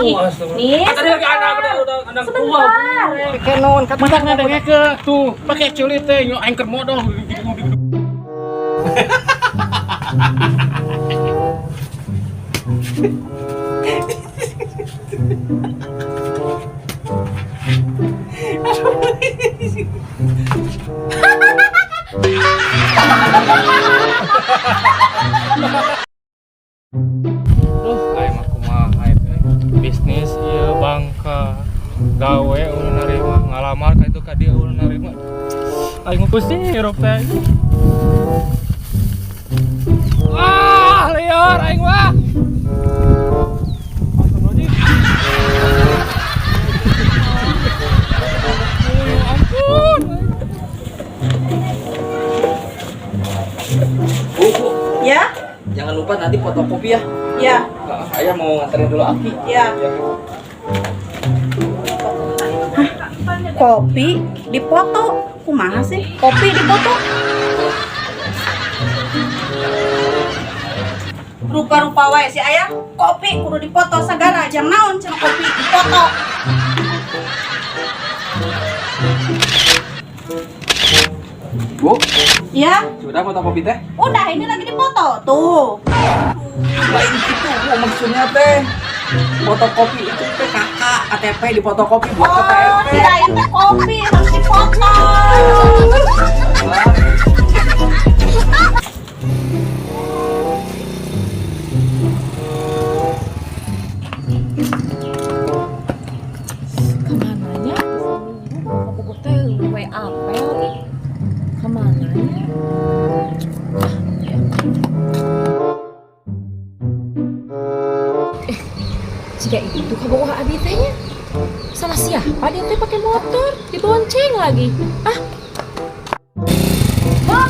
Ih, nih. Tadi lagi anak udah anak gua. Sebentar. Kenon kata Mata ngadengkeun tuh, pakai ceuli teh nyo aing keur modal. Duh, aing mah kumaha teh. Bisnis ieu bangka. Gawe ulah narima, ngalamar ka itu ka dieu ulah narima. Aing mah pusing hirup teh. Ah, liar aing mah. Astagfirullahaladzim. Ya ampun. Bu, Bu, Ya, jangan lupa nanti fotokopi ya. ya, Nah, ayah mau nganterin dulu Aki. ya. Kopi dipoto, kumaha sih? Kopi dipoto. Rupa-rupa wae si ayah, kopi kudu dipoto sagala, jang naon cenah kopi dipoto. Bu, Ya, sudah fotokopi teh? Udah ini lagi dipoto tuh. Lain gitu, Bu, maksudnya teh. Fotokopi itu teh KK, KTP di fotokopi buat ke Oh, PRT. kirain teh kopi harus dipoto. Kemananya? Kabogoh teh we apel nih. Kemananya? Ah, ya. Eh, jika itu kabogoh abi teh nya. Sama siapa dia teh pakai motor? Dibonceng lagi. Ah. Hah?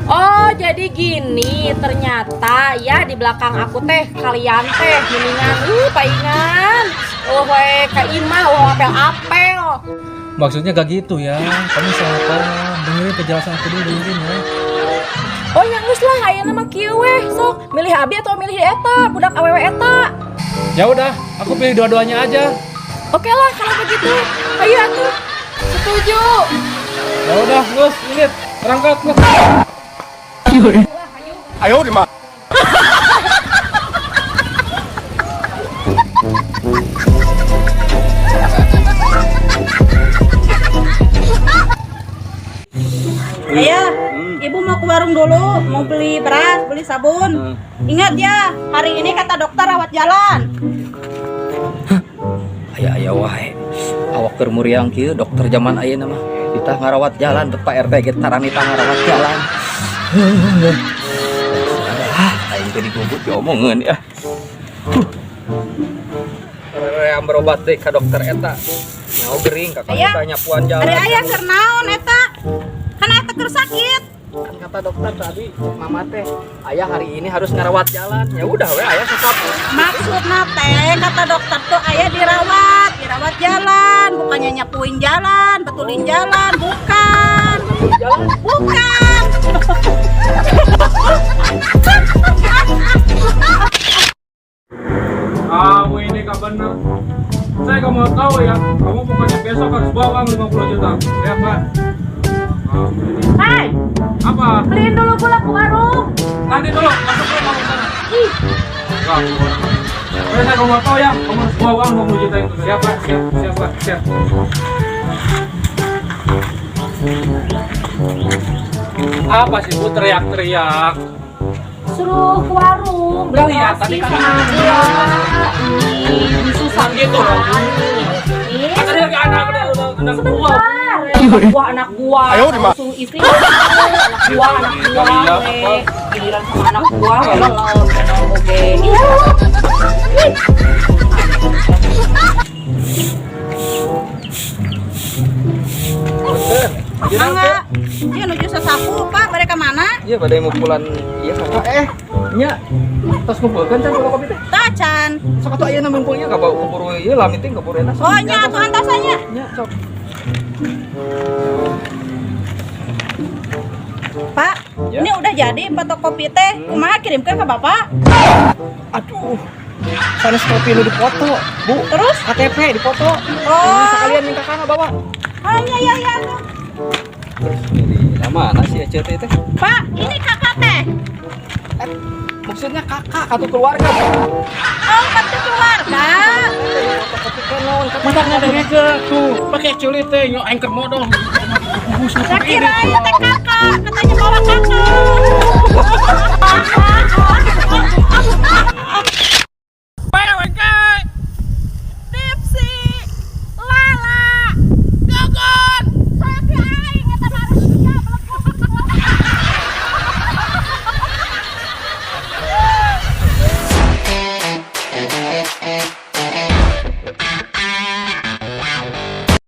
Oh, jadi gini ternyata ya di belakang aku teh kalian teh mendingan paingan. Oh, we ka imah, oh apel-apel. Maksudnya gak gitu ya. Kamu salah paham. Dengerin penjelasan aku dulu, dengerin ya. Oh, yang geus lah ayeuna mah kieu weh. Sok milih abi atau milih eta, budak awewe eta. Ya udah, aku pilih dua-duanya aja. Oke lah kalau begitu. Ayo atuh. Setuju. Ya udah, Gus, ini berangkat, Gus. Ayo di mana? Ayah, ibu mau ke warung dulu, mau beli beras, beli sabun. Ingat ya, hari ini kata dokter rawat jalan. Aya aya wae. Awak keur muriang kieu dokter zaman ayeuna mah. Kita ngarawat jalan bet Pak RT ge taranita ngarawat jalan. Ah, aing teh digugut diomongeun ya. Ream berobat deh ka dokter eta. Nyaho gering kakak Ayah. kita nyapuan jalan. Ari ayah keur naon eta? Kan eta keur sakit. Kan kata dokter tadi cek mama teh, ayah hari ini harus ngarawat jalan. Ya udah we ayah sasapu. Maksudna teh kata dokter tuh ayah dirawat, dirawat jalan, bukannya nyapuin jalan, betulin jalan, bukan. Jalan. Bukan. Kamu ini gak bener. Saya gak mau tahu ya. Kamu pokoknya besok harus bawa uang 50 juta. Ya, Pak. Kamu ini. Hai, Apa? beliin dulu gula ke warung. Nanti dulu, masuk dulu kamu sana. Ih, Enggak, saya gak mau tahu ya. Kamu harus bawa uang 50 juta itu. Siap, Pak. Siap, siap, Pak. Siap. Apa sih, Bu, teriak-teriak? Suruh ke warung beli Lah, iya, nasi tadi kan sama gula. Ih, susah Gitu loh. Ih, Tadi lagi anak udah anak gua. sebentar. Anak gua, anak gua. Ayo, di mana? Suruh istri anak gua, anak gua. Iya, We. apa? Giliran sama anak gua, welel, oke. Ih. Mangga. Iya nuju sasapu, Pak. Mereka mana? Iya pada mau pulang iya kakak nya tos ngumpulkeun can fotokopi teh. Tacan. Sok atuh ayeuna ngumpulnya ka bau keburu ieu lami teh keburu enak. Oh, nya atuh antasannya. Nya sok. Pak, Ya. ini udah jadi fotokopi teh. Kumaha kirimkan ke Bapak? Aduh. Sanes topi nu dipoto, Bu. Terus? KTP dipoto. Oh. Sekalian minta kana bawa. Oh iya, tuh. Terus mana sih Ece teh teh? Pak, ini kakak teh. Eh, maksudnya kakak kartu keluarga, Bu. Oh, kartu keluarga. Fotokopi kenon. Mata ngadengekeun tuh, pakai culi teh nyo aing keur modal. Saya kira itu teh kakak, katanya bawa kakak.